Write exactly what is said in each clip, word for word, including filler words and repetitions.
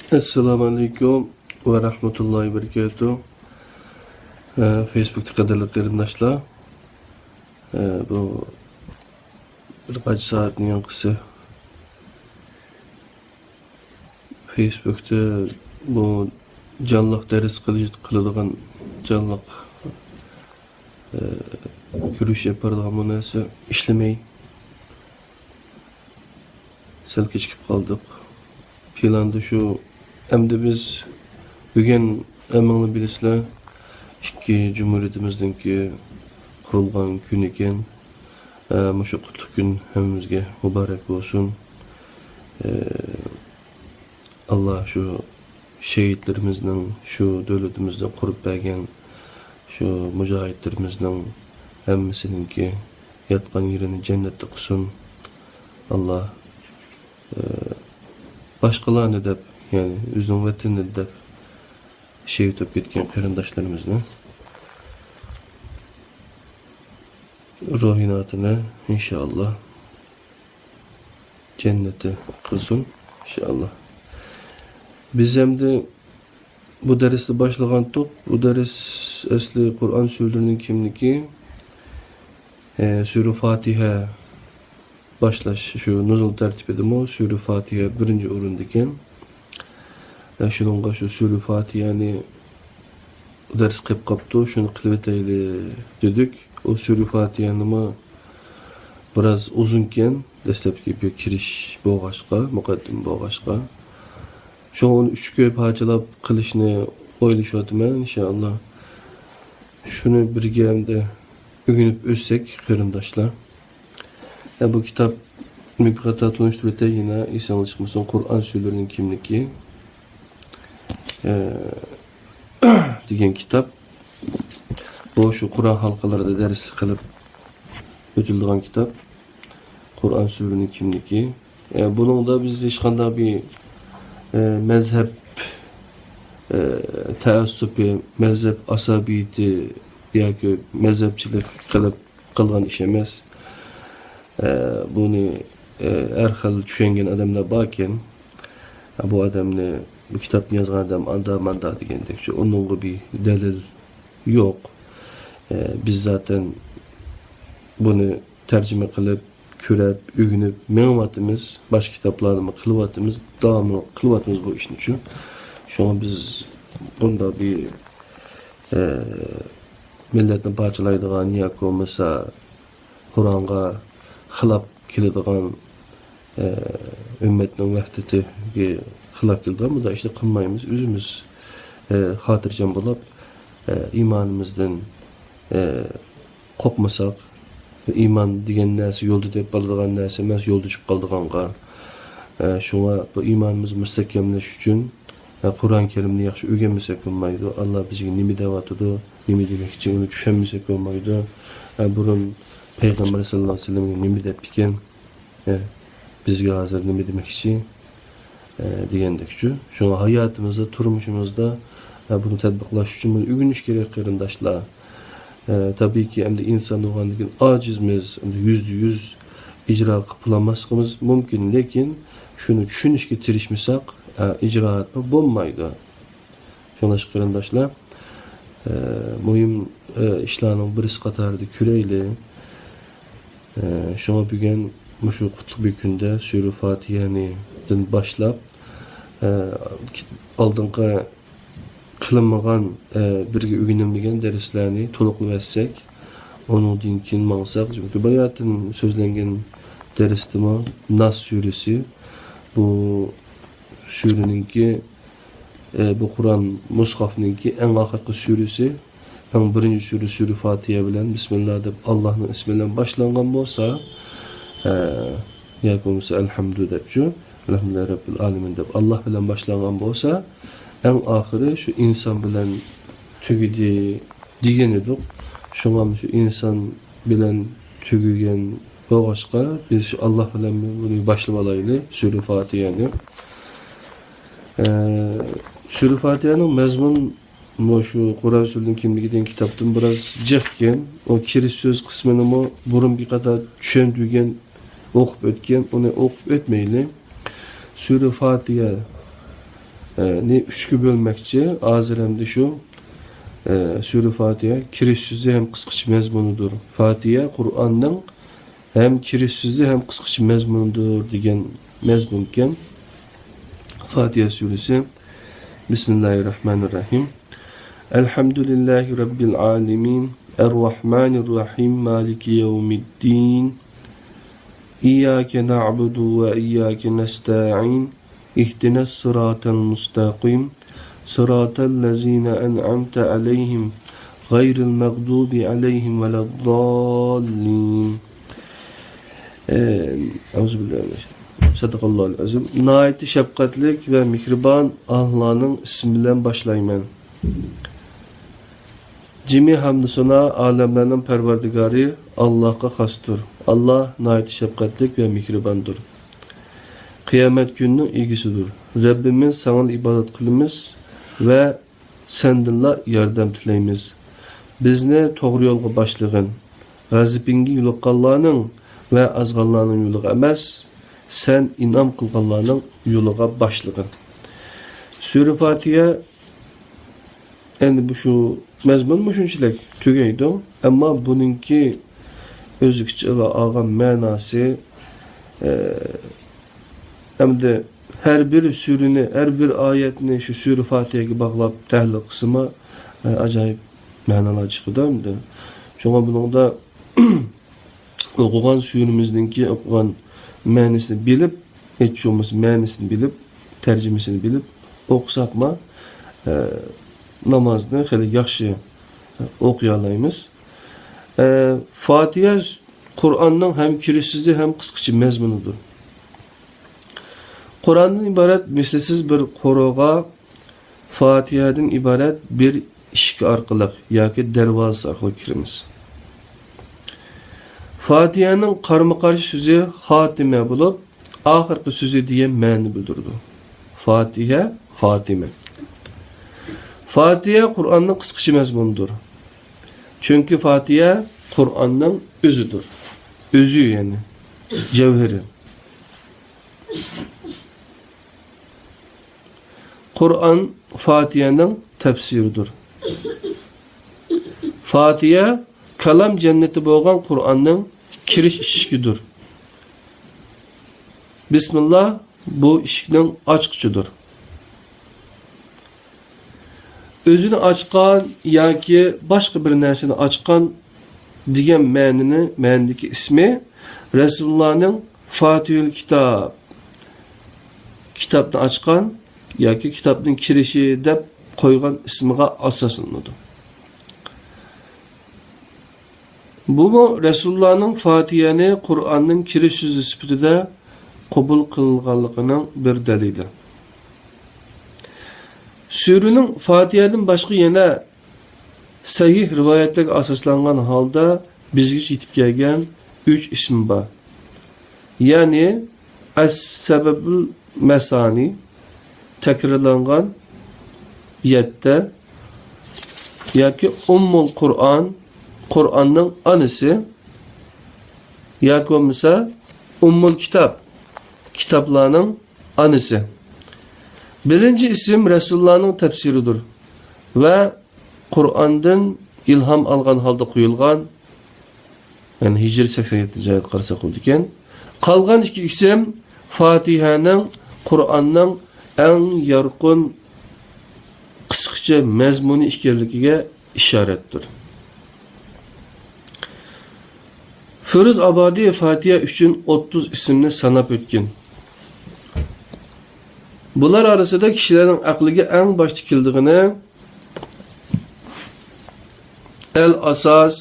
ئەسسالامۇ ئەلەيكۇم ۋە رەھمەتۇللاھى ۋە بەرىكاتۇھ. ئە، فېيسبۇكتا قەدىرلىك قېرىنداشلار، ئە، بۇ بىر قانچە سائەتنىڭ ياقىسى فېيسبۇكتا بۇ جانلىق دەرس قىلىش، قىلىدىغان جانلىق، ئە، كۆرۈش ئېلىپ بارىدىغان بۇ نەرسە ئىشلىمەي. سەل كېچىكىپ قالدۇق. پىلاندا شۇ، ئەمدى بىز بۈگۈن، ھەممىڭلار بىلىسىلەر، ئىككى جۇمھۇرىيىتىمىزنىڭكى قۇرۇلغان كۈنى ئىكەن. ئە، مۇشۇ قۇتلۇق كۈن ھەممىمىزگە مۇبارەك بولسۇن. ئە، ئاللا شۇ شېھىتلىرىمىزنىڭ، شۇ دۆلىتىمىزنى قۇرۇپ بەرگەن شۇ مۇجاھىدلىرىمىزنىڭ ھەممىسىنىڭكى ياتقان يېرىنى جەننەتتە قىلسۇن. ئاللا، ئە، باشقىلارنى دەپ، يەنى ئۆزىنىڭ ۋەتىنىنى دەپ شېھىت بولۇپ كەتكەن قېرىنداشلىرىمىزنى روھىناتىنى ئىنشائاللا جەننىتى قىلسۇن، ئىنشائاللا. بىز ئەمدى بۇ دەرسنى باشلىغانتۇق. بۇ دەرس ئەسلى قۇرئان سۈرىلىرىنىڭ كىملىكى، ئە، سۈرە فاتىھە باشلاش، شۇ نۇزۇل تەرتىپىدىمۇ سۈرە فاتىھە بىرىنچى ئورۇندا ئىكەن. ئە، شۇنىڭغا شۇ سۈرە فاتىھەنى دەرس قىلىپ قاپتۇ، شۇنى قىلىۋېتەيلى دېدۇق. ئۇ سۈرە فاتىھەنىمۇ بىراز ئۇزۇنكەن، دەسلەپكى بىر كىرىش بولغاچقا، مۇقەددىمە بولغاچقا. شۇڭا ئۇنى ئۈچكە پارچىلاپ قىلىشنى ئويلىشىۋاتىمەن، ئىنشائاللا. شۇنى بىرگە ئەمدى ئۆگىنىپ ئۆتسەك، قېرىنداشلار. ئە، بۇ كىتاب، بىر قاتار تونۇشتۇرۇۋېتەي يەنە، ئېسىڭىز چىقمىسۇن، قۇرئان سۈرىلىرىنىڭ كىملىكى، ئە، دېگەن كىتاب. بۇ شۇ قۇرئان ھالقىلىرىدا دەرس قىلىپ ئۆتۈلىدىغان كىتاب. قۇرئان سۈرىنىڭ كىملىكى. ئە، بۇنىڭدا بىز ھېچقانداق بىر، ئە، مەزھەپ، ئە، تەئەسسۇپى، مەزھەپ ئاسابىيىتى ياكى مەزھەپچىلىك قىلىپ قىلغان ئىش ئەمەس. ئە، بۇنى، ئە، ھەر خىل چۈشەنگەن ئادەملەر باركەن. ئە، بۇ ئادەمنى، بۇ كىتابنى يازغان ئادەم ئاندا ماندا دېگەندەك، شۇ ئۇنىڭغا بىر دەلىل يوق. ئە، بىز زاتەن بۇنى تەرجىمە قىلىپ، كۆرۈپ، ئۆگىنىپ مېڭىۋاتىمىز، باشقا كىتابلارنىمۇ قىلىۋاتىمىز، داۋاملىق قىلىۋاتىمىز بۇ ئىشنى شۇ. شۇڭا بىز بۇنداق بىر، ئە، مىللەتنى پارچىلايدىغان ياكى بولمىسا قۇرئانغا خىلاپ كېلىدىغان، ئە، ئۈممەتنىڭ ۋەھدىتىگە خىلاپ كېلىدىغان بۇنداق ئىشنى قىلمايمىز. ئۆزىمىز، ئە، خاتىرجەم بولۇپ، ئە، ئىمانىمىزدىن، ئە، قورقمىساق، ئىمان دېگەن نەرسە يولدا دەپ بولىدىغان نەرسە ئەمەس، يولدا چۈشۈپ قالىدىغانغا. ئە، شۇڭا بۇ ئىمانىمىز مۇستەھكەملەش ئۈچۈن، ئە، قۇرئان كەرىمنى ياخشى ئۆگەنمىسەك بولمايدۇ. ئاللا بىزگە نېمە دەۋاتىدۇ، نېمە دېمەكچى، ئۇنى چۈشەنمىسەك بولمايدۇ. ئە، بۇرۇن پەيغەمبەر سەللەللاھۇ ئەلەيھى ۋەسەللەمگە نېمە دەپتىكەن؟ ئە، بىزگە ھازىر نېمە دېمەكچى؟ ئە، دېگەندەكچۇ. شۇڭا ھاياتىمىزدا، تۇرمۇشىمىزدا، ئە، بۇنى تەتبىقلاش ئۈچۈن بۇنى ئۆگىنىش كېرەك، قېرىنداشلار. ئە، تەبىئىيكى، ئەمدى ئىنسان بولغاندىن كېيىن ئاجىزمىز، ئەمدى يۈزدە يۈز ئىجرا قىلىپ بولالماسلىقىمىز مۇمكىن، لېكىن شۇنى چۈشىنىشكە تىرىشمىساق، ئە، ئىجرا بولمايدۇ. شۇڭلاشقا قېرىنداشلار، ئە، مۇھىم، ئە، ئىشلارنىڭ بىرسى قاتارىدا كۆرەيلى. ئە، شۇڭا بۈگۈن مۇشۇ قۇتلۇق بىر كۈندە سۈرە فاتىھەنى دىن باشلاپ، ئە، ئالدىنقى قىلىنمىغان، ئە، بىرگە ئۆگىنىلمىگەن دەرسلەرنى تولۇقلىۋەتسەك، ئۇنىڭدىن كېيىن ماڭساق، چۈنكى باياتىن سۆزلەنگەن دەرستىمۇ ناس سۈرىسى، بۇ سۈرىنىڭكى، ئە، بۇ قۇرئان مۇسھەفنىڭكى ئەڭ ئاخىرقى سۈرىسى، ئەڭ بىرىنچى سۈرە، سۈرە فاتىھە بىلەن بىسمىللا دەپ، ئاللانىڭ ئىسمى بىلەن باشلانغان بولسا، ئە، ياكى بولمىسا ئەلھەمدۇ دەپچۇ، ئەلھەمدۇلىللاھى رەببىل ئالەمىن دەپ، ئاللا بىلەن باشلانغان بولسا، ئەڭ ئاخىرى شۇ ئىنسان بىلەن تۈگىدى دېگەن ئىدۇق. شۇڭا شۇ ئىنسان بىلەن تۈگىگەن بولغاچقا، بىز شۇ ئاللا بىلەن بۇنى باشلىۋالايلى، سۈرە فاتىھەنى. ئە، سۈرە فاتىھەنىڭ مەزمۇن مۇشۇ قۇرئان سۈرىلىرىنىڭ كىملىكى دېگەن كىتابتىن بىراز جىقكەن. ئۇ كىرىش سۆز قىسمىنىمۇ بۇرۇن بىر قاتار چۈشەندۈرگەن، ئوقۇپ ئۆتكەن، ئۇنى ئوقۇپ ئۆتمەيلى. سۈرە فاتىھە نى ئۈچكە بۆلمەكچى. ھازىر ئەمدى شۇ، ئە، سۈرە فاتىھە كىرىش سۆزى ھەم قىسقىچە مەزمۇنىدۇر. فاتىھە قۇرئاننىڭ ھەم كىرىش سۆزى ھەم قىسقىچە مەزمۇنىدۇر دېگەن مەزمۇنكەن. فاتىھە سۈرىسى. بىسمىللاھىررەھمانىررەھىم. ئەلھەمدۇلىللاھى رەببىل ئالەمىن. ئەررەھمانىررەھىم. مالىكى يەۋمىددىن. ئىيياكە نەئبۇدۇ ۋە ئىيياكە نەستەئىن. اهدنا الصراط المستقيم، صراط الذين أنعمت عليهم، غير المغضوب عليهم ولا الضالين. ئەئۇزۇبىللاھىمىنەششەيتانىررەجىم. سەدەقەللاھۇل ئەزىم. ناھايىتى شەپقەتلىك ۋە مېھرىبان ئاللانىڭ ئىسمى بىلەن باشلايمەن. جىمى ھەمدۇسانا ئالەملەرنىڭ پەرۋەردىگارى ئاللاھقا خاستۇر. ئاللاھ ناھايىتى شەپقەتلىك ۋە مېھرىباندۇر. قىيامەت كۈنىنىڭ ئىگىسىدۇر. رەببىمىز، ساڭىلا ئىبادەت قىلىمىز ۋە سەندىنلا ياردەم تىلەيمىز. بىزنى توغرا يولغا باشلىغىن. غەزىپىڭگە يولۇققانلارنىڭ ۋە ئازغانلارنىڭ يولىغا ئەمەس، سەن ئىنئام قىلغانلارنىڭ يولىغا باشلىغىن. سۈرە فاتىھە، ئەمدى بۇ شۇ مەزمۇن مۇشۇنچىلىك تۈگەيدۇ. ئەمما بۇنىڭكى ئۆزى ئىچىگە ئالغان مەناسى، ئە، ئەمدى ھەر بىر سۈرىنى، ھەر بىر ئايەتنى شۇ سۈرە فاتىھەگە باغلاپ تەھلىل قىلسىمۇ، ئە، ئاجايىپ مەنىلەر چىقىدۇ ئەمدى. شۇڭا بۇنىڭدا ئوقۇغان سۈرىمىزنىڭكى ئوقۇغان مەنىسىنى بىلىپ، ھېچ بولمىسا مەنىسىنى بىلىپ، تەرجىمىسىنى بىلىپ ئوقۇساقما، ئە، نامازنى خېلى ياخشى، ئە، ئوقۇيالايمىز. ئە، فاتىھە قۇرئاننىڭ ھەم كىرىش سۆزى ھەم قىسقىچە مەزمۇنىدۇر. قۇرئاندىن ئىبارەت مىسلىسىز بىر قورۇغا فاتىھەدىن ئىبارەت بىر ئىشىك ئارقىلىق ياكى دەرۋازىسى ئارقىلىق كىرىمىز. فاتىھەنىڭ قارمۇ-قارشى سۆزى خاتىمە بولۇپ، ئاخىرقى سۆزى دېگەن مەنىنى بىلدۈرىدۇ. فاتىھە، خاتىمە. فاتىھە قۇرئاننىڭ قىسقىچە مەزمۇنىدۇر. چۈنكى فاتىھە قۇرئاننىڭ ئۆزىدۇر. ئۆزى، يەنى جەۋھىرى. قۇرئان فاتىھەنىڭ تەپسىرىدۇر. فاتىھە كالام جەننىتى بولغان قۇرئاننىڭ كىرىش ئىشىكىدۇر. بىسمىللا بۇ ئىشىكنىڭ ئاچقۇچىدۇر. ئۆزىنى ئاچقان ياكى باشقا بىر نەرسىنى ئاچقان دېگەن مەنىنى، مەنىدىكى ئىسمى رەسۇلۇللانىڭ فاتىھۇل كىتاب، كىتابنى ئاچقان ياكى كىتابنىڭ كىرىشى دەپ قويغان ئىسمىغا ئاساسلىنىدۇ. بۇمۇ رەسۇلۇللانىڭ فاتىھەنى قۇرئاننىڭ كىرىش سۆزى سۈپىتىدە قوبۇل قىلىنغانلىقىنىڭ بىر دەلىلى. سۈرىنىڭ فاتىھەدىن باشقا يەنە سەھىھ رىۋايەتلەرگە ئاساسلانغان ھالدا بىزگىچە يېتىپ كەلگەن ئۈچ ئىسمى بار. يەنى ئەس-سەبەبۇل مەسانى، تەكرارلانغان يەتتە، ياكى ئۇممۇل قۇرئان، قۇرئاننىڭ ئانىسى، ياكى بولمىسا ئۇممۇل كىتاب، كىتابلارنىڭ ئانىسى. بىرىنچى ئىسىم رەسۇلۇللانىڭ تەپسىرىدۇر ۋە قۇرئاندىن ئىلھام ئالغان ھالدا قويۇلغان، يەنى ھىجرىي سەكسەن يەتتىنچى ئايەتكە قارىساق بولىدىكەن. قالغان ئىككى ئىسىم فاتىھەنىڭ قۇرئاننىڭ ئەڭ يارقىن، قىسقىچە مەزمۇنى ئىكەنلىكىگە ئىشارەتتۇر. فىرۇز ئابادى فاتىھە ئۈچۈن ئوتتۇز ئىسىمنى ساناپ ئۆتكەن. بۇلار ئارىسىدا كىشىلەرنىڭ ئەقلىگە ئەڭ باشتا كېلىدىغىنى ئەل ئاساس،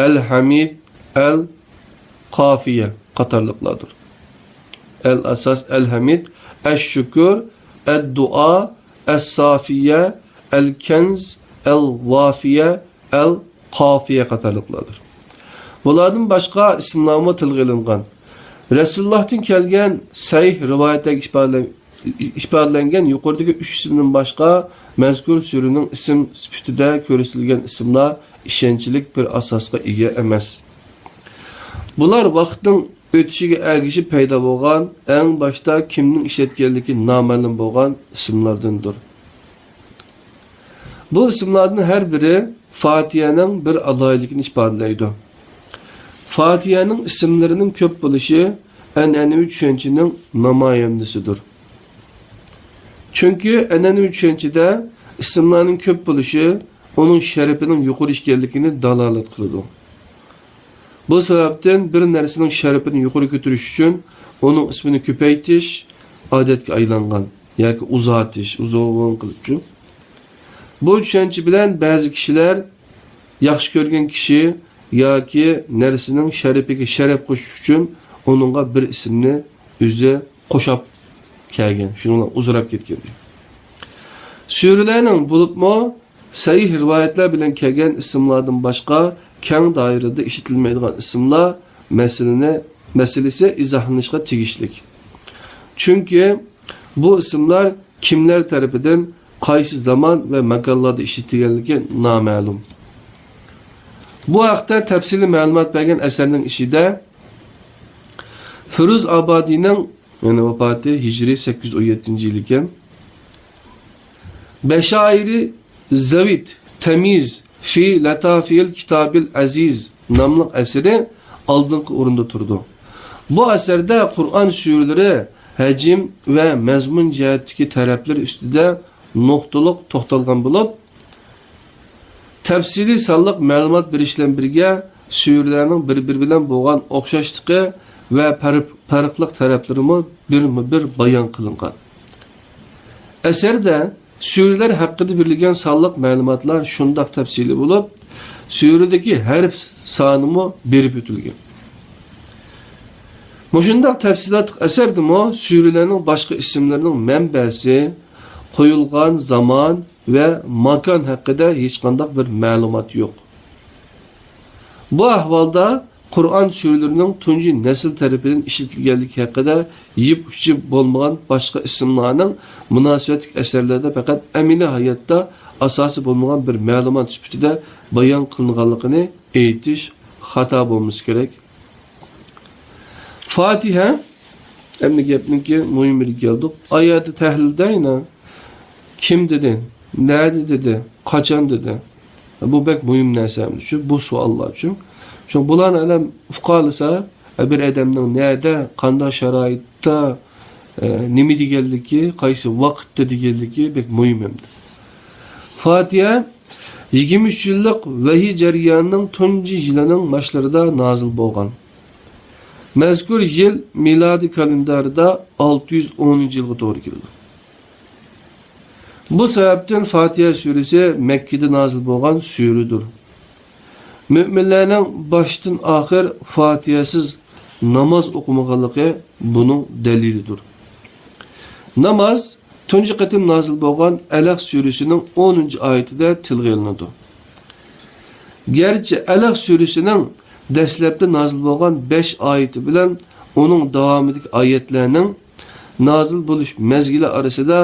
ئەل ھەمىد، ئەل قافىيە قاتارلىقلاردۇر. ئەل ئاساس، ئەل ھەمىد، ئەش شۈكۈر، ئەد دۇئا، ئەس سافىيە، ئەل كەنز، ئەل ۋافىيە، ئەل قافىيە قاتارلىقلاردۇر. بۇلاردىن باشقا ئىسىملارمۇ تىلغا ئېلىنغان. رەسۇلۇللاھتىن كەلگەن سەھىھ رىۋايەتلەرگە ئىپادىلەن-، ئىپادىلەنگەن يۇقىرىدىكى ئۈچ ئىسىمدىن باشقا، مەزكۇر سۈرىنىڭ ئىسىم سۈپىتىدە كۆرسىتىلگەن ئىسىملار ئىشەنچلىك بىر ئاساسقا ئىگە ئەمەس. بۇلار ۋاقىتنىڭ ئۆتۈشىگە ئەگىشىپ پەيدا بولغان، ئەڭ باشتا كىمنىڭ ئىشلەتكەنلىكى نامەلۇم بولغان ئىسىملاردىندۇر. بۇ ئىسىملاردىن ھەر بىرى فاتىھەنىڭ بىر ئالاھىدىلىكىنى ئىپادىلەيدۇ. فاتىھەنىڭ ئىسىملىرىنىڭ كۆپ بولۇشى ئەنئەنىۋى چۈشەنچىنىڭ نامايەندىسىدۇر. چۈنكى ئەنئەنىۋى چۈشەنچىدە ئىسىملارنىڭ كۆپ بولۇشى ئۇنىڭ شەرىپىنىڭ يۇقىرى ئىكەنلىكىنى دالالەت قىلىدۇ. بۇ سەۋەبتىن بىر نەرسىنىڭ شەرىپىنى يۇقىرى كۆتۈرۈش ئۈچۈن ئۇنىڭ ئىسمىنى كۆپەيتىش ئادەتكە ئايلانغان ياكى ئۇزارتىش، ئۇزۇن قىلىپچۇ. بۇ چۈشەنچە بىلەن بەزى كىشىلەر ياخشى كۆرگەن كىشى ياكى نەرسىنىڭ شەرىپىگە شەرەپ قوشۇش ئۈچۈن ئۇنىڭغا بىر ئىسىمنى ئۆزى قوشاپ كەلگەن، شۇنىڭ بىلەن ئۇزىراپ كەتكەن. سۈرىلەرنىڭ، بولۇپمۇ سەھىھ رىۋايەتلەر بىلەن كەلگەن ئىسىملاردىن باشقا كەڭ دائىرىدە ئىشلىتىلمەيدىغان ئىسىملار مەسىلىنى، مەسىلىسى ئىزاھلىنىشقا تېگىشلىك. چۈنكى بۇ ئىسىملار كىملەر تەرىپىدىن، قايسى زامان ۋە ماكانلاردا ئىشلىتىلگەنلىكى نامەلۇم. بۇ ھەقتە تەپسىلىي مەلۇمات بەرگەن ئەسەرنىڭ ئىچىدە فىرۇز ئابادىنىڭ، يەنى ۋاپاتى ھىجرىي سەككىز يۈز ئون يەتتىنچى يىل ئىكەن، بەشائىرى زەۋىد تەمىز فى لەتافىل كىتابىل ئەزىز ناملىق ئەسىرى ئالدىنقى ئورۇندا تۇرىدۇ. بۇ ئەسەردە قۇرئان سۈرىلىرى ھەجىم ۋە مەزمۇن جەھەتتىكى تەرەپلىرى ئۈستىدە نۇقتىلىق توختالغان بولۇپ، تەپسىلىي سانلىق مەلۇمات بېرىش بىلەن بىرگە، سۈرىلەرنىڭ بىر-بىرى بىلەن بولغان ئوخشاشلىقى ۋە پەرق-، پەرقلىق تەرەپلىرىمۇ بىرمۇ بىر بايان قىلىنغان. ئەسەردە سۈرىلەر ھەققىدە بېرىلگەن سانلىق مەلۇماتلار شۇنداق تەپسىلىي بولۇپ، سۈرىدىكى ھەرپ سانىمۇ بېرىپ ئۆتۈلگەن. مۇشۇنداق تەپسىلاتلىق ئەسەردىمۇ سۈرىلەرنىڭ باشقا ئىسىملىرىنىڭ مەنبەسى، قويۇلغان زامان ۋە ماكان ھەققىدە ھېچقانداق بىر مەلۇمات يوق. بۇ ئەھۋالدا قۇرئان سۈرىلىرىنىڭ تۇنجى نەسىل تەرىپىدىن ئىشلىتىلگەنلىكى ھەققىدە يىپ ئۇچى بولمىغان باشقا ئىسىملارنىڭ مۇناسىۋەتلىك ئەسەرلەردە پەقەت ئەمەلىي ھاياتتا ئاساسى بولمىغان بىر مەلۇمات سۈپىتىدە بايان قىلىنغانلىقىنى ئېيتىش خاتا بولمىسا كېرەك. فاتىھە، ئەمدى گەپنىڭكى مۇھىم يېرىگە كەلدۇق. ئايەتنى تەھلىلدە يەنە كىم دېدى، نەدە دېدى، قاچان دېدى. بۇ بەك مۇھىم نەرسە ئەمدى شۇ، بۇ سوئاللار ئۈچۈن. چۈنكى بۇلارنى ئادەم ئۇقالىسا، بىر ئادەمنىڭ نەدە، قانداق شارائىتتا، ئە، نېمە دېگەنلىكى، قايسى ۋاقىتتا دېگەنلىكى بەك مۇھىم ئەمدى. فاتىھە يىگىرمە ئۈچ يىللىق ۋەھىي جەريانىنىڭ تۇنجى يىلىنىڭ باشلىرىدا نازىل بولغان. مەزكۇر يىل مىلادىي كالېنداردا ئالتە يۈز ئونىنچى يىلغا توغرا كېلىدۇ. بۇ سەۋەبتىن فاتىھە سۈرىسى مەككىدە نازىل بولغان سۈرىدۇر. مۆمىنلەرنىڭ باشتىن ئاخىر فاتىھەسىز ناماز ئوقۇمىغانلىقى بۇنىڭ دەلىلىدۇر. ناماز تۇنجى قېتىم نازىل بولغان ئەلەق سۈرىسىنىڭ ئونىنچى ئايىتىدە تىلغا ئېلىنىدۇ. گەرچە ئەلەق سۈرىسىنىڭ دەسلەپتە نازىل بولغان بەش ئايىتى بىلەن ئۇنىڭ داۋامىدىكى ئايەتلەرنىڭ نازىل بولۇش مەزگىلى ئارىسىدا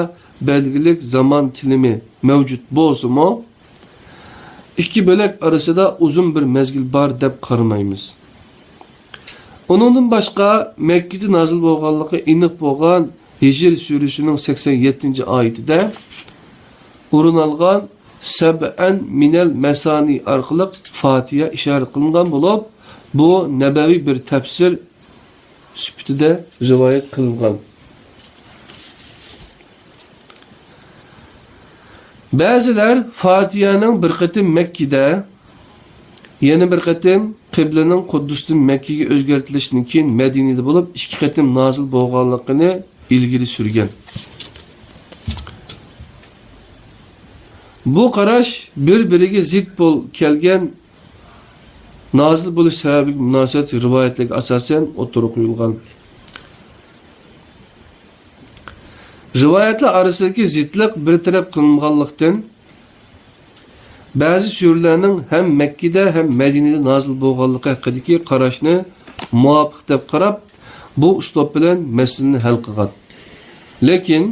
بەلگىلىك زامان تىلىمى مەۋجۇت بولسىمۇ، ئىككى بۆلەك ئارىسىدا ئۇزۇن بىر مەزگىل بار دەپ قارىمايمىز. ئۇنىڭدىن باشقا، مەككىدە نازىل بولغانلىقى ئېنىق بولغان ھىجر سۈرىسىنىڭ سەكسەن يەتتىنچى ئايىتىدە ئورۇن ئالغان سەبئەن مىنەل مەسانى ئارقىلىق فاتىھە ئىشارە قىلىنغان بولۇپ، بۇ نەبەۋىي بىر تەپسىر سۈپىتىدە رىۋايەت قىلىنغان. بەزىلەر فاتىھەنىڭ بىر قېتىم مەككىدە، يەنە بىر قېتىم قىبلىنىڭ قۇددۇستىن مەككىگە ئۆزگەرتىلىشىدىن كېيىن مەدىنىدە بولۇپ، ئىككى قېتىم نازىل بولغانلىقىنى ئىلگىرى سۈرگەن. بۇ قاراش بىر-بىرىگە زىت بول-، كەلگەن نازىل بولۇش سەۋەبىگە مۇناسىۋەتلىك رىۋايەتلەرگە ئاساسەن ئوتتۇرىغا قويۇلغان. رىۋايەتلەر ئارىسىدىكى زىتلىق بىر تەرەپ قىلىنغانلىقتىن، بەزى سۈرىلەرنىڭ ھەم مەككىدە، ھەم مەدىنىدە نازىل بولغانلىقى ھەققىدىكى قاراشنى مۇۋاپىق دەپ قاراپ، بۇ ئۇسلۇب بىلەن مەسىلىنى ھەل قىلغان. لېكىن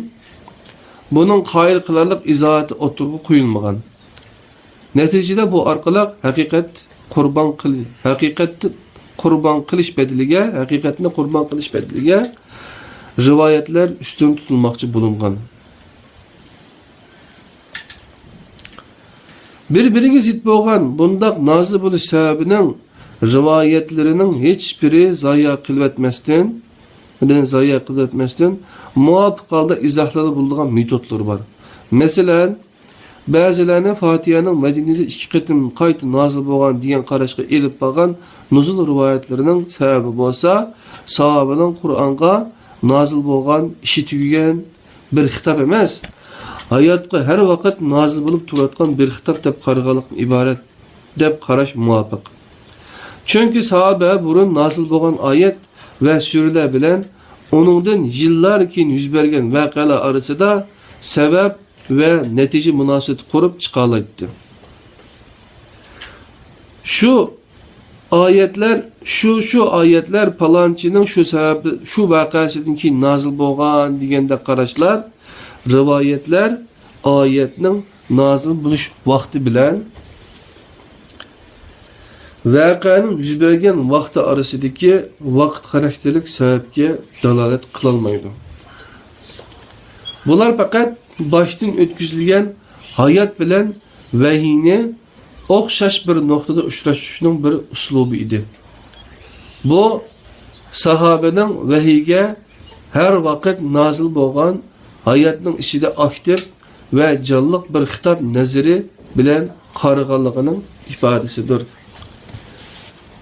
بۇنىڭ قايىل قىلارلىق ئىزاھاتى ئوتتۇرىغا قويۇلمىغان. نەتىجىدە بۇ ئارقىلىق ھەقىقەت قۇربان قىل-، ھەقىقەتتە قۇربان قىلىش بەدىلىگە، ھەقىقەتنى قۇربان قىلىش بەدىلىگە رىۋايەتلەر ئۈستۈن تۇتۇلماقچى بولۇنغان. بىر-بىرىگە زىت بولغان بۇنداق نازىل بولۇش سەۋەبىنىڭ رىۋايەتلىرىنىڭ ھېچبىرى زايە قىلىۋەتمەستىن، بىرىنى زايە قىلىۋەتمەستىن، مۇۋاپىق ھالدا ئىزاھلارغا بولىدىغان مېتودلىرى بار. مەسىلەن، بەزىلەرنى فاتىھەنىڭ مەدىنىدە ئىككى قېتىم قايتا نازىل بولغان دېگەن قاراشقا ئېلىپ بارغان نۇزۇل رىۋايەتلىرىنىڭ سەۋەبى بولسا، ساھابىنىڭ قۇرئانغا نازىل بولغان، ئىشى تۈگىگەن بىر خىتاب ئەمەس، ھاياتقا ھەر ۋاقىت نازىل بولۇپ تۇرۇۋاتقان بىر خىتاب دەپ قارىغانلىقتىن ئىبارەت، دەپ قاراش مۇۋاپىق. چۈنكى ساھابە بۇرۇن نازىل بولغان ئايەت ۋە سۈرىلەر بىلەن ئۇنىڭدىن يىللار كېيىن يۈز بەرگەن ۋەقەلەر ئارىسىدا سەۋەب ۋە نەتىجە مۇناسىۋىتى قۇرۇپ چىقالايتتى. شۇ ئايەتلەر، شۇ، شۇ ئايەتلەر پالانچىنىڭ شۇ سەۋەب، شۇ ۋەقەسىدىن كېيىن نازىل بولغان دېگەندەك قاراشلار، رىۋايەتلەر ئايەتنىڭ نازىل بولۇش ۋاقتى بىلەن ۋەقەنىڭ يۈز بەرگەن ۋاقتى ئارىسىدىكى ۋاقىت خاراكتېرلىك سەۋەبكە دالالەت قىلالمايدۇ. بۇلار پەقەت باشتىن ئۆتكۈزۈلگەن ھايات بىلەن ۋەھىينى ئوخشاش بىر نۇقتىدا ئۇچراشتۇرۇشنىڭ بىر ئۇسلۇبى ئىدى. بۇ ساھابىنىڭ ۋەھىيگە ھەر ۋاقىت نازىل بولغان ھاياتنىڭ ئىچىدە ئاكتىپ ۋە جانلىق بىر خىتاب نەزىرى بىلەن قارىغانلىقىنىڭ ئىپادىسىدۇر.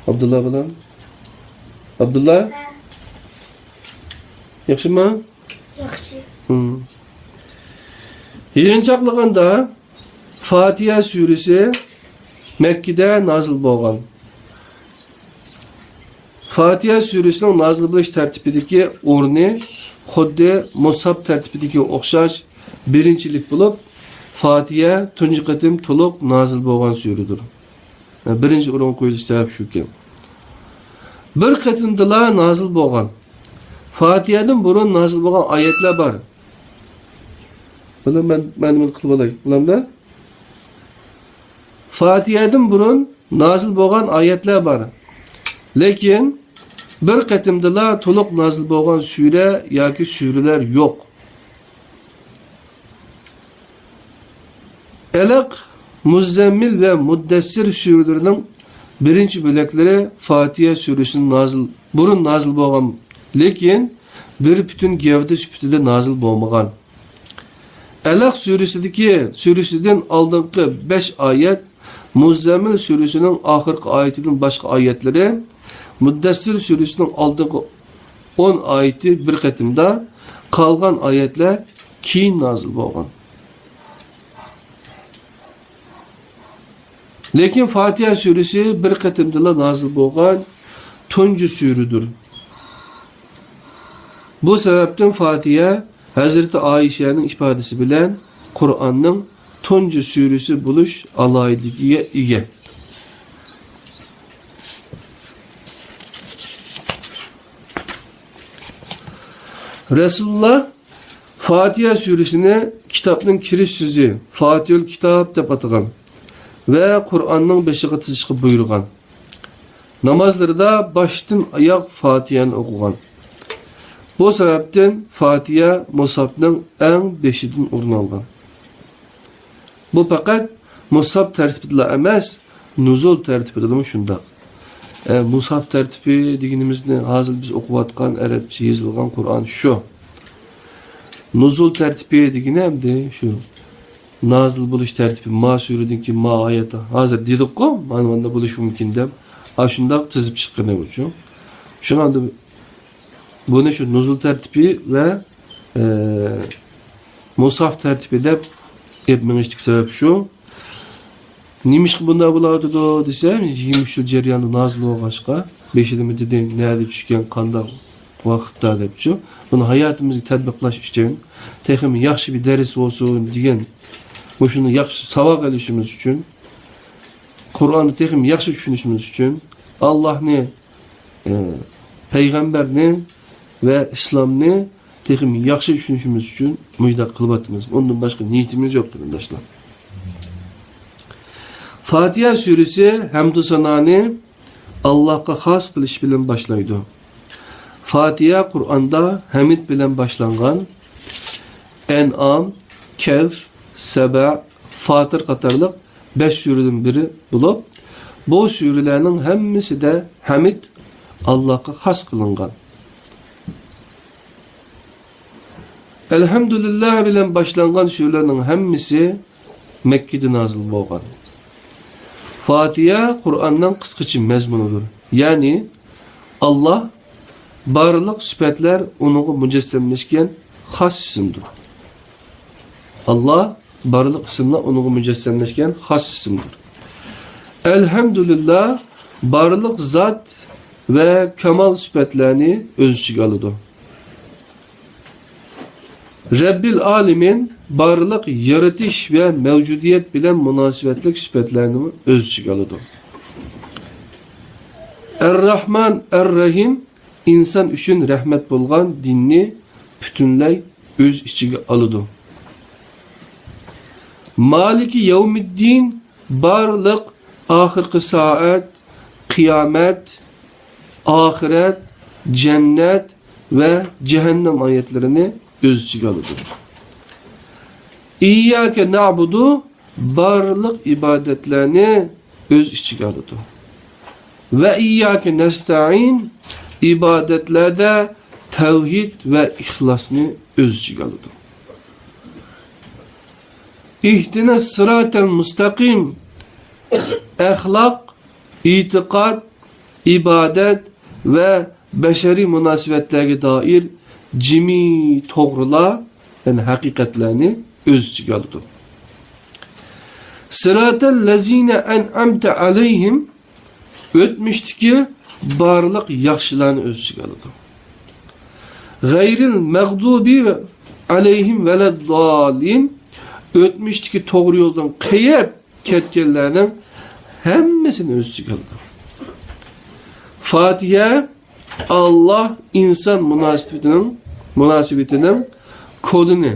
ئابدۇللا بىلەن. ئابدۇللا؟ ياخشىمۇ؟ ياخشى. ھىم. يىغىنچاقلىغاندا، فاتىھە سۈرىسى مەككىدە نازىل بولغان. فاتىھە سۈرىسىنىڭ نازىل بولۇش تەرتىپىدىكى ئورنى خۇددى مۇسھاپ تەرتىپىدىكىگە ئوخشاش بىرىنچىلىك بولۇپ، فاتىھە تۇنجى قېتىم تولۇق نازىل بولغان سۈرىدۇر. بىرىنچى ئورۇنغا قويۇلۇش سەۋەبى شۇكەن. بىر قېتىمدىلا نازىل بولغان. فاتىھەدىن بۇرۇن نازىل بولغان ئايەتلەر بار. بۇنى مەن، مەن نېمە قىلىپ ئالاي؟ بولامدا؟ فاتىھەدىن بۇرۇن نازىل بولغان ئايەتلەر بار. لېكىن بىر قېتىمدىلا تولۇق نازىل بولغان سۈرە ياكى سۈرىلەر يوق. ئەلەق، مۇززەممىل ۋە مۇددەسسىر سۈرىلىرىنىڭ بىرىنچى بۆلەكلىرى فاتىھە سۈرىسىدىن نازىل، بۇرۇن نازىل بولغان، لېكىن بىر پۈتۈن گەۋدە سۈپىتىدە نازىل بولمىغان. ئەلەق سۈرىسىدىكى، سۈرىسىدىن ئالدىنقى بەش ئايەت، مۇززەممىل سۈرىسىنىڭ ئاخىرقى ئايىتىدىن باشقا ئايەتلىرى، مۇددەسسىر سۈرىسىنىڭ ئالدىنقى ئون ئايىتى بىر قېتىمدا، قالغان ئايەتلەر كېيىن نازىل بولغان. لېكىن فاتىھە سۈرىسى بىر قېتىمدىلا نازىل بولغان تۇنجى سۈرىدۇر. بۇ سەۋەبتىن فاتىھە ھەزرىتى ئائىشەنىڭ ئىپادىسى بىلەن قۇرئاننىڭ تۇنجى سۈرىسى بولۇش ئالاھىدىلىكىگە ئىگە. رەسۇلۇللا فاتىھە سۈرىسىنى كىتابنىڭ كىرىش سۆزى، فاتىھۇل كىتاب دەپ ئاتىغان ۋە قۇرئاننىڭ بېشىغا تىزىشقا بۇيرۇغان. نامازلىرىدا باشتىن ئاياغ فاتىھەنى ئوقۇغان. بۇ سەۋەبتىن فاتىھە مۇسھاپنىڭ ئەڭ بېشىدىن ئورۇن ئالغان. بۇ پەقەت مۇسھاپ تەرتىپىدىلا ئەمەس، نۇزۇل تەرتىپىدىمۇ شۇنداق. ئە، مۇسھاپ تەرتىپى دېگىنىمىزنى ھازىر بىز ئوقۇۋاتقان ئەرەبچە يېزىلغان قۇرئان شۇ. نۇزۇل تەرتىپى دېگىنى ئەمدى شۇ نازىل بولۇش تەرتىپى، ما سۈرىدىن كېيىن ما ئايەت، ھازىر دېدۇققۇ، مانا مۇنداق بولۇشى مۇمكىن دەپ، ئاشۇنداق تىزىپ چىققىنى ئۈچۈن. شۇڭا ئەمدى بۇنى شۇ نۇزۇل تەرتىپى ۋە، ئە، مۇسھاپ تەرتىپى دەپ گەپ مېڭىشتىكى سەۋەب شۇ. نېمىشقا بۇنداق بولۇۋاتىدۇ دېسە، يىگىرمە ئۈچ يىل جەريانىدا نازىل بولغاچقا، بېشىدىمۇ دېدى، نەدە چۈشكەن، قانداق ۋاقىتتا دەپچۇ. بۇنى ھاياتىمىزغا تەتبىقلاش ئۈچۈن، تېخىمۇ ياخشى بىر دەرس بولسۇن دېگەن، مۇشۇنى ياخشى ساۋاق ئېلىشىمىز ئۈچۈن، قۇرئاننى تېخىمۇ ياخشى چۈشىنىشىمىز ئۈچۈن، ئاللاھنى، ئە، پەيغەمبەرنى ۋە ئىسلامنى تېخىمۇ ياخشى چۈشىنىشىمىز ئۈچۈن مۇشۇنداق قىلىۋاتىمىز. ئۇندىن باشقا نىيىتىمىز يوق، قېرىنداشلار. فاتىھە سۈرىسى ھەمدۇ سانانى ئاللاھقا خاس قىلىش بىلەن باشلايدۇ. فاتىھە قۇرئاندا ھەمىد بىلەن باشلانغان، ئەنئام، كەھف، سەبە، فاتىر قاتارلىق بەش سۈرىدىن بىرى بولۇپ، بۇ سۈرىلەرنىڭ ھەممىسىدە ھەمىد ئاللاھقا خاس قىلىنغان. ئەلھەمدۇلىللا بىلەن باشلانغان سۈرىلەرنىڭ ھەممىسى مەككىدە نازىل بولغان. فاتىھە قۇرئاننىڭ قىسقىچە مەزمۇنىدۇر. يەنى، ئاللاھ بارلىق سۈپەتلەر ئۇنىڭغا مۇجەسسەملەشكەن خاس ئىسىمدۇر. ئاللاھ بارلىق ئىسىملار ئۇنىڭغا مۇجەسسەملەشكەن خاس ئىسىمدۇر. ئەلھەمدۇلىللا بارلىق زات ۋە كامال سۈپەتلەرنى ئۆز ئىچىگە ئالىدۇ. رەببىل ئالىمىن بارلىق يارىتىش ۋە مەۋجۇدىيەت بىلەن مۇناسىۋەتلىك سۈپەتلەرنىمۇ ئۆز ئىچىگە ئالىدۇ. ئەرراھمان ئەرراھىم ئىنسان ئۈچۈن رەھمەت بولغان دىننى پۈتۈنلەي ئۆز ئىچىگە ئالىدۇ. مالىكى يەۋمىددىن بارلىق ئاخىرقى سائەت، قىيامەت، ئاخىرەت، جەننەت ۋە جەھەننەم ئايەتلىرىنى ئۆز ئىچىگە ئالىدۇ. ئىيياكە نەئبۇدۇ بارلىق ئىبادەتلەرنى ئۆز ئىچىگە ئالىدۇ. ۋە ئىيياكە نەستەئىن ئىبادەتلەردە تەۋھىد ۋە ئىخلاسنى ئۆز ئىچىگە ئالىدۇ. ئىھدىنەس سىراتەل مۇستەقىم ئەخلاق، ئېتىقاد، ئىبادەت ۋە بەشەرىي مۇناسىۋەتلەرگە دائىر جىمى توغرىلار، يەنى ھەقىقەتلەرنى ئۆز ئىچىگە ئالىدۇ. سىراتەل لەزىنە ئەنئەمتە ئەلەيھىم ئۆتمۈشتىكى بارلىق ياخشىلارنى ئۆز ئىچىگە ئالىدۇ. غەيرىل مەغدۇبى ئەلەيھىم ۋەلەددالىن ئۆتمۈشتىكى توغرا يولدىن قېيىپ كەتكەنلەرنىڭ ھەممىسىنى ئۆز ئىچىگە ئالىدۇ. فاتىھە ئاللاھ ئىنسان مۇناسىۋىتىنىڭ، مۇناسىۋىتىنىڭ كودىنى،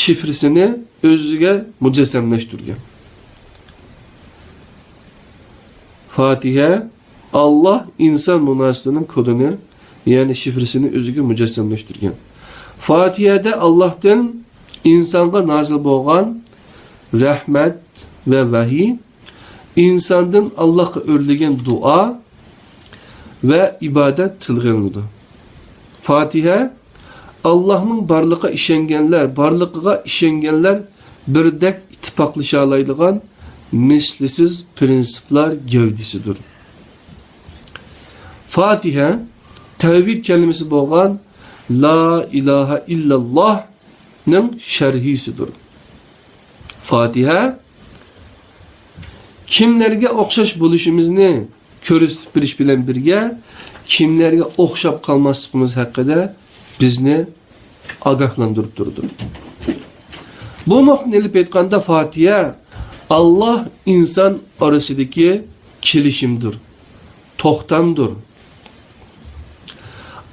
شىفرىسىنى ئۆزىگە مۇجەسسەملەشتۈرگەن. فاتىھە ئاللاھ ئىنسان مۇناسىۋىتىنىڭ كودىنى، يەنى شىفرىسىنى ئۆزىگە مۇجەسسەملەشتۈرگەن. فاتىھەدە ئاللاھتىن ئىنسانغا نازىل بولغان رەھمەت ۋە ۋەھىي، ئىنساندىن ئاللاھقا ئۆرلىگەن دۇئا ۋە ئىبادەت تىلغا ئېلىنىدۇ. فاتىھە ئاللاھنىڭ بارلىقىغا ئىشەنگەنلەر، بارلىقىغا ئىشەنگەنلەر بىردەك ئىتتىپاقلىشالايدىغان مىسلىسىز پىرىنسىپلار گەۋدىسىدۇر. فاتىھە تەۋھىد كەلىمىسى بولغان لا ئىلاھە ئىللاللاھنىڭ شەرھىسىدۇر. فاتىھە كىملەرگە ئوخشاش بولۇشىمىزنى كۆرسىتىپ بېرىش بىلەن بىرگە، كىملەرگە ئوخشاپ قالماسلىقىمىز ھەققىدە بىزنى ئاگاھلاندۇرۇپ تۇرىدۇ. بۇ نۇقتىنى ئېلىپ ئېيتقاندا، فاتىھە ئاللاھ ئىنسان ئارىسىدىكى كېلىشىمدۇر، توختامدۇر.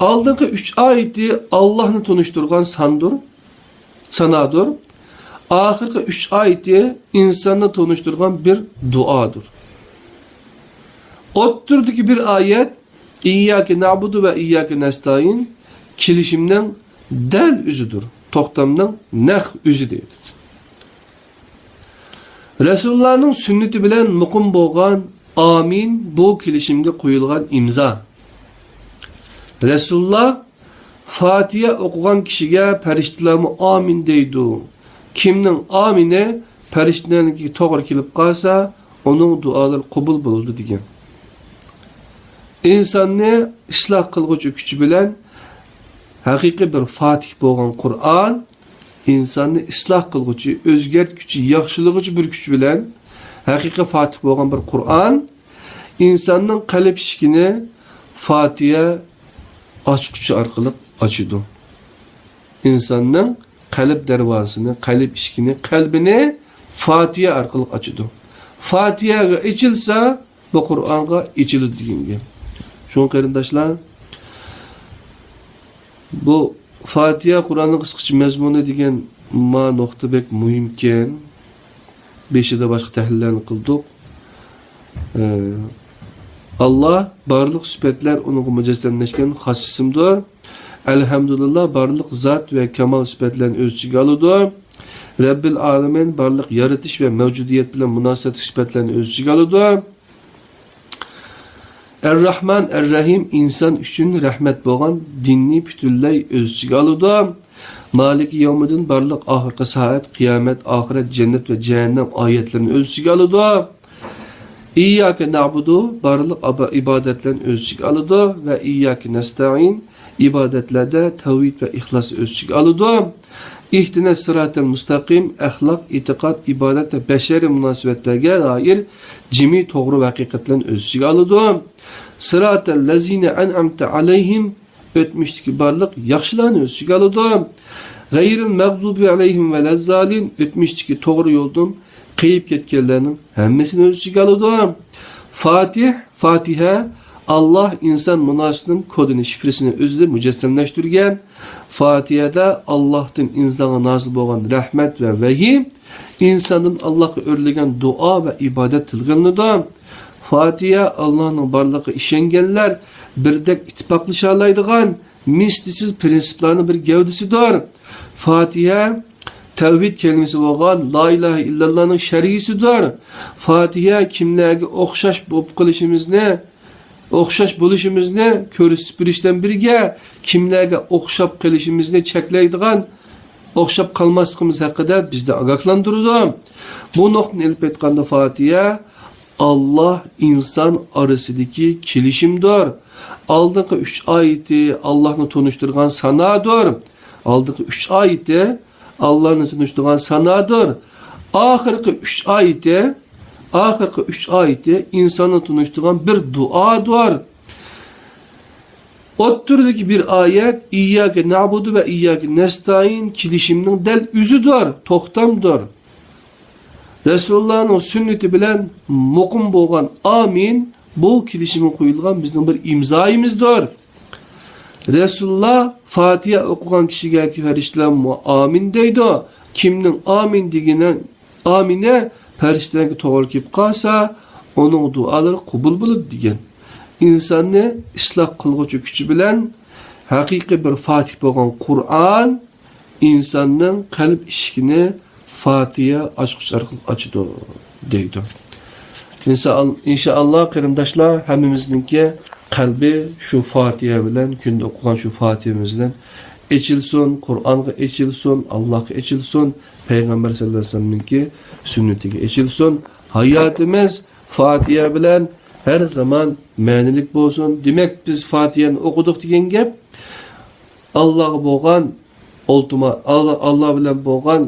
ئالدىنقى ئۈچ ئايىتى ئاللاھنى تونۇشتۇرغان ساندۇر، سانادۇر. ئاخىرقى ئۈچ ئايىتى ئىنساننى تونۇشتۇرغان بىر دۇئادۇر. ئوتتۇرىدىكى بىر ئايەت ئىيياكە نەئبۇدۇ ۋە ئىيياكە نەستەئىن كېلىشىمنىڭ دەل ئۆزىدۇر، توختامنىڭ نەق ئۆزى دەيدۇ. رەسۇلۇللانىڭ سۈننىتى بىلەن مۇقىم بولغان ئامىن بۇ كېلىشىمگە قويۇلغان ئىمزا. رەسۇلۇللا فاتىھە ئوقۇغان كىشىگە پەرىشتىلەرمۇ ئامىن دەيدۇ. كىمنىڭ ئامىنى پەرىشتىلەرنىڭكىگە توغرا كېلىپ قالسا، ئۇنىڭ دۇئالىرى قوبۇل بولىدۇ دېگەن. ئىنساننى ئىسلاھ قىلغۇچى كۈچى بىلەن ھەقىقىي بىر فاتىھ بولغان قۇرئان، ئىنساننى ئىسلاھ قىلغۇچى، ئۆزگەرتكۈچى، ياخشىلىغۇچى بىر كۈچ بىلەن ھەقىقىي فاتىھ بولغان بىر قۇرئان ئىنساننىڭ قەلب ئىشىكىنى فاتىھە ئاچقۇچى ئارقىلىق ئاچىدۇ. ئىنساننىڭ قەلب دەرۋازىسىنى، قەلب ئىشىكىنى، قەلبىنى فاتىھە ئارقىلىق ئاچىدۇ. فاتىھەگە ئېچىلسا، بۇ قۇرئانغا ئېچىلىدۇ دېگەن گەپ. شۇڭا قېرىنداشلار، بۇ فاتىھە قۇرئاننىڭ قىسقىچە مەزمۇنى دېگەن ما نۇقتا بەك مۇھىمكەن. بېشىدا باشقا تەھلىللەرنى قىلدۇق. ئە، ئاللا، بارلىق سۈپەتلەر ئۇنىڭغا مۇجەسسەملەشكەن خاس ئىسىمدۇر. ئەلھەمدۇلىللا، بارلىق زات ۋە كامال سۈپەتلەرنى ئۆز ئىچىگە ئالىدۇ. رەببىل ئالەمىن، بارلىق يارىتىش ۋە مەۋجۇدىيەت بىلەن مۇناسىۋەتلىك سۈپەتلەرنى ئۆز ئىچىگە ئالىدۇ. ئەرراھمان ئەرراھىم، ئىنسان ئۈچۈن رەھمەت بولغان دىننى پۈتۈنلەي ئۆز ئىچىگە ئالىدۇ. مالىكى يەۋمىددىن، بارلىق ئاخىرقى سائەت، قىيامەت، ئاخىرەت، جەننەت ۋە جەھەننەم ئايەتلىرىنى ئۆز ئىچىگە ئالىدۇ. ئىيياكە نەئبۇدۇ، بارلىق ئابا-، ئىبادەتلەرنى ئۆز ئىچىگە ئالىدۇ ۋە ئىيياكە نەستەئىن، ئىبادەتلەردە تەۋھىد ۋە ئىخلاسنى ئۆز ئىچىگە ئالىدۇ. ئىھدىنەس سىراتەل مۇستەقىم، ئەخلاق، ئېتىقاد، ئىبادەت ۋە بەشەرىي مۇناسىۋەتلەرگە دائىر جىمى توغرا ۋە ھەقىقەتلەرنى ئۆز ئىچىگە ئالىدۇ. سىراتەل لەزىنە ئەنئەمتە ئەلەيھىم، ئۆتمۈشتىكى بارلىق ياخشىلارنى ئۆز ئىچىگە ئالىدۇ. غەيرىل مەغزۇبى ئەلەيھىم ۋەلەززالىن، ئۆتمۈشتىكى توغرا يولدىن قېيىپ كەتكەنلەرنىڭ ھەممىسىنى ئۆز ئىچىگە ئالىدۇ. فاتىھ، فاتىھە، ئاللا ئىنسان مۇناسىۋىتىنىڭ كودىنى، شىفرىسىنى ئۆزىدە مۇجەسسەملەشتۈرگەن. فاتىھەدە ئاللاھتىن ئىنسانغا نازىل بولغان رەھمەت ۋە ۋەھىي ئىنساندىن ئاللاھقا ئۆرلىگەن دۇئا ۋە ئىبادەت تىلغا ئېلىنىدۇ. فاتىھە ئاللاھنىڭ بارلىقىغا ئىشەنگەنلەر بىردەك ئىتتىپاقلىشالايدىغان مىسلىسىز پىرىنسىپلارنىڭ بىر گەۋدىسىدۇر. فاتىھە تەۋھىد كەلىمىسى بولغان لا ئىلاھە ئىللاللانىڭ شەرھىسىدۇر. فاتىھە كىملەرگە ئوخشاش بولۇپ قېلىشىمىزنى، ئوخشاش بولۇشىمىزنى كۆرسىتىپ بېرىش بىلەن بىرگە، كىملەرگە ئوخشاپ قېلىشىمىزنى چەكلەيدىغان، ئوخشاپ قالماسلىقىمىز ھەققىدە بىزنى ئاگاھلاندۇرىدۇ. بۇ نۇقتىدىن ئېلىپ ئېيتقاندا، فاتىھە ئاللا ئىنسان ئارىسىدىكى كېلىشىمدۇر. ئالدىنقى ئۈچ ئايىتى ئاللانى تونۇشتۇرغان سانادۇر. ئالدىنقى ئۈچ ئايىتى ئاللانى تونۇشتۇرغان سانادۇر. ئاخىرقى ئۈچ ئايىتى، ئاخىرقى ئۈچ ئايىتى ئىنساننى تونۇشتۇرغان بىر دۇئادۇر. ئوتتۇرىدىكى بىر ئايەت ئىيياكە نەئبۇدۇ ۋە ئىيياكە نەستەئىن كېلىشىمنىڭ دەل ئۆزىدۇر، توختامدۇر. رەسۇلۇللانىڭ سۈننىتى بىلەن مۇقىم بولغان ئامىن، بۇ كېلىشىمگە قويۇلغان بىزنىڭ بىر ئىمزايىمىزدۇر. رەسۇلۇللا فاتىھە ئوقۇغان كىشىگە پەرىشتىلەرمۇ ئامىن دەيدۇ. كىمنىڭ ئامىن دېگىنى، ئامىنى پەرىشتىلەرگە توغرا كېلىپ قالسا، ئۇنىڭ دۇئالىرى قوبۇل بولىدۇ دېگەن. ئىنساننى ئىسلاھ قىلغۇچى كۈچى بىلەن ھەقىقىي بىر فاتىھ بولغان قۇرئان، ئىنساننىڭ قەلب ئىشىكىنى فاتىھە ئاچقۇچ ئارقىلىق ئاچىدۇ، دەيدۇ. ئىنسا-، ئىنشائاللا، قېرىنداشلار، ھەممىمىزنىڭكى قەلبى شۇ فاتىھە بىلەن، كۈندە ئوقۇغان شۇ فاتىھەمىز بىلەن ئېچىلسۇن، قۇرئانغا ئېچىلسۇن، ئاللاھقا ئېچىلسۇن، پەيغەمبەر سەللەللاھۇ ئەلەيھى ۋەسەللەمنىڭكى سۈننىتىگە ئېچىلسۇن. ھاياتىمىز فاتىھە بىلەن ھەر زامان مەنىلىك بولسۇن. دېمەك، بىز فاتىھەنى ئوقۇدۇق دېگەن گەپ، ئاللاغا بولغان ئولتۇما-، ئاللا، ئاللا بىلەن بولغان،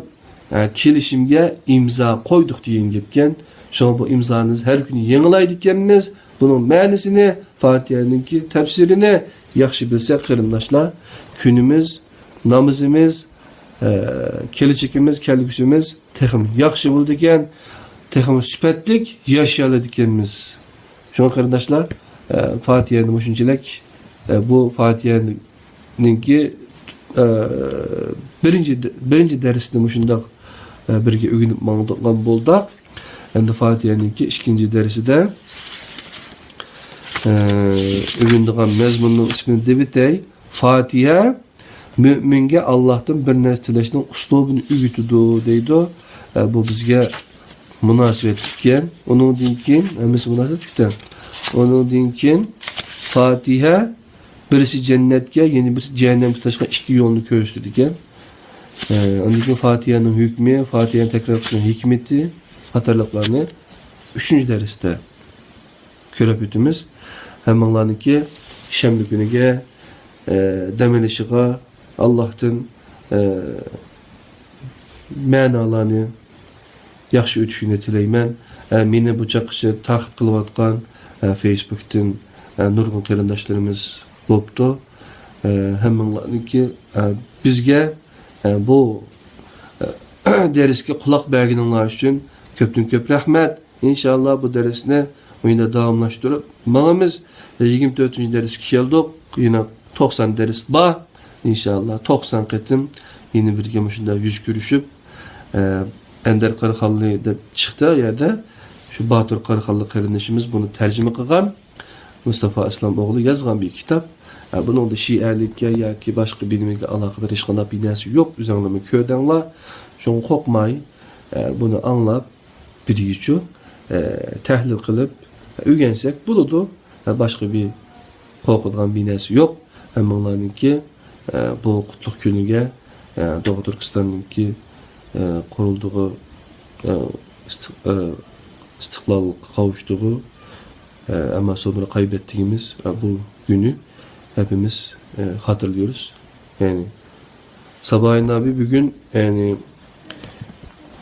ئە، كېلىشىمگە ئىمزا قويدۇق دېگەن گەپكەن. شۇڭا بۇ ئىمزانى ھەر كۈنى يېڭىلايدىكەنمىز. بۇنىڭ مەنىسىنى، فاتىھەنىڭكى تەپسىرىنى ياخشى بىلسەك، قېرىنداشلار، كۈنىمىز، نامىزىمىز، ئە، كېلىچىكىمىز، كەلگۈسىمىز تېخىمۇ ياخشى بولىدىكەن، تېخىمۇ سۈپەتلىك ياشىيالىدىكەنمىز. شۇڭا قېرىنداشلار، ئە، فاتىھەنى مۇشۇنچىلىك، ئە، بۇ فاتىھەنىڭكى، ئە، بىرىنچى، بىرىنچى دەرسنى مۇشۇنداق، ئە، بىرگە ئۆگىنىپ ماڭىدىغان بولدۇق. ئەمدى فاتىھەنىڭكى ئىككىنچى دەرسىدە، ئە، ئۆگىنىدىغان مەزمۇننىڭ ئىسمىنى دەۋېتەي. فاتىھە مۆمىنگە ئاللاھتىن بىر نەرسە تىلەشنىڭ ئۇسلۇبىنى ئۆگىتىدۇ، دەيدۇ. ئە، بۇ بىزگە مۇناسىۋەتلىككەن. ئۇنىڭدىن كېيىن، ھەممىسى مۇناسىۋەتلىكتە. ئۇنىڭدىن كېيىن فاتىھە بىرسى جەننەتكە، يەنە بىرسى جەھەننەمگە تۇتاشقان ئىككى يولنى كۆرسىتىدىكەن. ئە، ئاندىن كېيىن فاتىھەنىڭ ھۆكمى، فاتىھەنى تەكرار قىلىشنىڭ ھېكمىتى قاتارلىقلارنى ئۈچىنچى دەرستە كۆرۈپ ئۆتىمىز. ھەممىڭلارنىڭكى شەنبە كۈنىگە، ئە، دەم ئېلىشىغا، ئاللاھتىن، ئە، مەنالارنى ياخشى ئۆتۈشىنى تىلەيمەن. ئە، مېنى بۇ چاغقىچە تاقىپ قىلىۋاتقان، ئە، فېيسبۇكتىن، ئە، نۇرغۇن قېرىنداشلىرىمىز بوپتۇ. ئە، ھەممىڭلارنىڭكى، ئە، بىزگە، ئە، بۇ، ئە، دەرسكە قۇلاق بەرگىنىڭلار ئۈچۈن كۆپتىن كۆپ رەھمەت. ئىنشائاللا، بۇ دەرسنى مۇشۇنداق داۋاملاشتۇرۇپ ماڭىمىز. يىگىرمە تۆتىنچى دەرسكە كەلدۇق. يەنە توقسان دەرس بار. ئىنشائاللا، توقسان قېتىم يەنە بىرگە مۇشۇنداق يۈز كۆرۈشۈپ، ئە، ئەندەر قاراخانلى دەپ چىقتى ئۇ يەردە. شۇ باتۇر قاراخانلى قېرىندىشىمىز بۇنى تەرجىمە قىلغان. مۇستافا ئىسلام ئوغلى يازغان بىر كىتاب. ئە، بۇنىڭدا شىئەلىككە ياكى باشقا بىر نېمىگە ئالاقىدار ھېچقانداق بىر نەرسە يوق، ئۆزۈڭلارمۇ كۆردۈڭلار. شۇڭا قورقماي، ئە، بۇنى ئاڭلاپ، بىرگىچۇ، ئە، تەھلىل قىلىپ، ئۆگەنسەك بولىدۇ. ئە، باشقا بىر قورقىدىغان بىر نەرسە يوق. ھەممىڭلارنىڭكى، ئە، بۇ قۇتلۇق كۈنىگە، ئە، دوغۇ تۈركىستاننىڭكى، ئە، قۇرۇلدۇغۇ، ئە، ئىستىق-، ئە، ئىستىقلالغا قاۋۇشتۇغۇ، ئە، ئەمما سونرا قايبەتتىگىمىز، ئە، بۇ كۈنى ھەپىمىز، ئە، خاتىرىلىيورۇز. يەنى سابايىن ئابى بۈگۈن، يەنى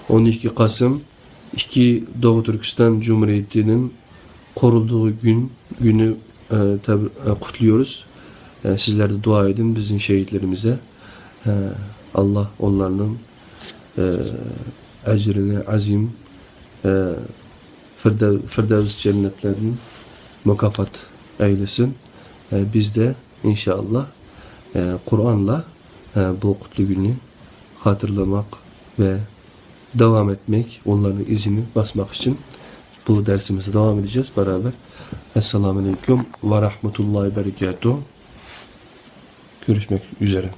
ئون ئىككى قاسىم، ئىككى دوغۇ تۈركىستان جۇمھۇرىيىتىنىڭ قۇرۇلدۇغۇ گۈن، گۈنى، ئە، تەبر-، ئە، قۇتلۇيورۇز. ئە، سىزلەر دە دۇئا ئېدىڭ بىزنىڭ شېھىتلىرىمىزگە. ئە، ئاللا ئونلارنىڭ، ئە، ئەجرىنى ئەزىم، ئە، فىردەۋ-، فىردەۋس جەننەتلەردىن مۇكاپات ئەيلىسۇن. ئە، بىز دە ئىنشائاللا، ئە، قۇرئانلا، ئە، بۇ قۇتلۇق گۈننى خاتىرىلىمەك ۋە داۋام ئەتمەك، ئونلارنىڭ ئىزىنى باسماق ئۈچۈن بۇ دەرسىمىزنى داۋام ئېتىجىز بارابەر. ئەسسالامۇ ئەلەيكۇم ۋە رەھمەتۇللاھى ۋە بەرىكاتۇھ. كۆرۈشمەك ئۈزرە.